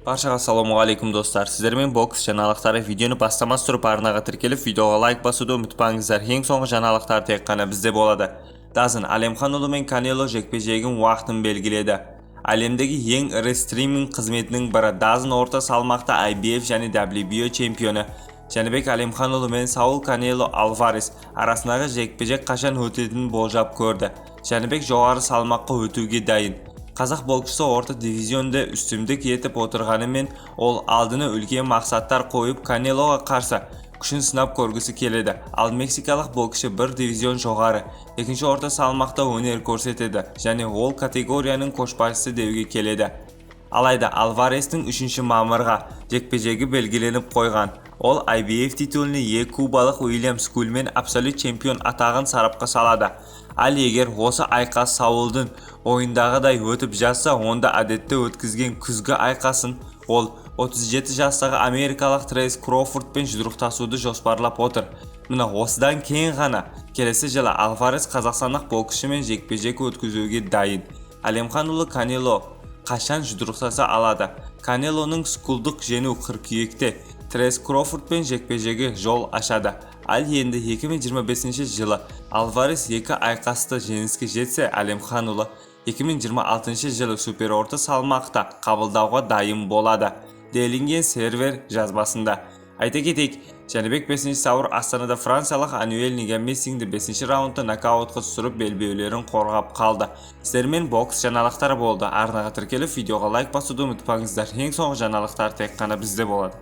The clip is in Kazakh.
Баршаға ассалаумағалейкум, достар! Сіздермен бокс жаңалықтары. Видеоны бастамас тұрып, арнаға тіркеліп, видеоға лайк басуды ұмытпаңыздар. Ең соңғы жаңалықтар тек қана бізде болады. DAZN Әлемханұлы мен Канело жекпе-жегін уақытын белгіледі. Әлемдегі ең ірі стриминг қызметінің бірі DAZN орта салмақта IBF және WBO чемпионы Жәнібек Әлемханұлы мен Саул Канело Альварес арасындағы жекпе-жек қашан өтетінін болжап көрді. Жәнібек жоғары салмаққа өтуге дайын. Қазақ боксшысы орта дивизионда үстемдік етіп отырғанымен, ол алдына үлкен мақсаттар қойып, Канелоға қарсы күшін сынап көргісі келеді. Ал мексикалық боксшы бір дивизион жоғары, екінші орта салмақта өнер көрсетеді және ол категорияның көшбасшысы деуге келеді. Алайда Альварестің 3 мамырға жекпе-жегі белгіленіп қойған. Ол IBF титуліне ие кубалық Уильям Скулмен абсолют чемпион атағын сарапқа салады. Ал егер осы айқас Саулдың ойындағыдай өтіп жатса, онда әдетте өткізген күзгі айқасын ол 37 жастағы америкалық Трейс Кроуфордпен жұдырықтасуды жоспарлап отыр. Міне, осыдан кейін ғана келесі жылы Альварес қазақстандық боксшымен жекпе-жек өткізуге дайын. Әлемханұлы Канело қашан жұдырықтаса алады? Канелоның Скулды жеңу қыркүйекте Трейс Кроуфордпен жекпе-жегі жол ашады. Ал енді 2025 жылы Альварес екі айқаста жеңіске жетсе, Әлемханұлы 2026 жылы суперорта салмақта қабылдауға дайын болады, делінген сервер жазбасында. Айта кетейік, Жәнібек 5 сәуір Астанада франциялық Ануэль Негамесинді 5 раундта нокаутқа түсіріп, белбеулерін қорғап қалды. Сіздермен бокс жаңалықтары болды. Арнаға тіркеліп, видеоға лайк басуды ұмытпаңыздар. Ең соңғы жаңалықтар тек қана бізде болады.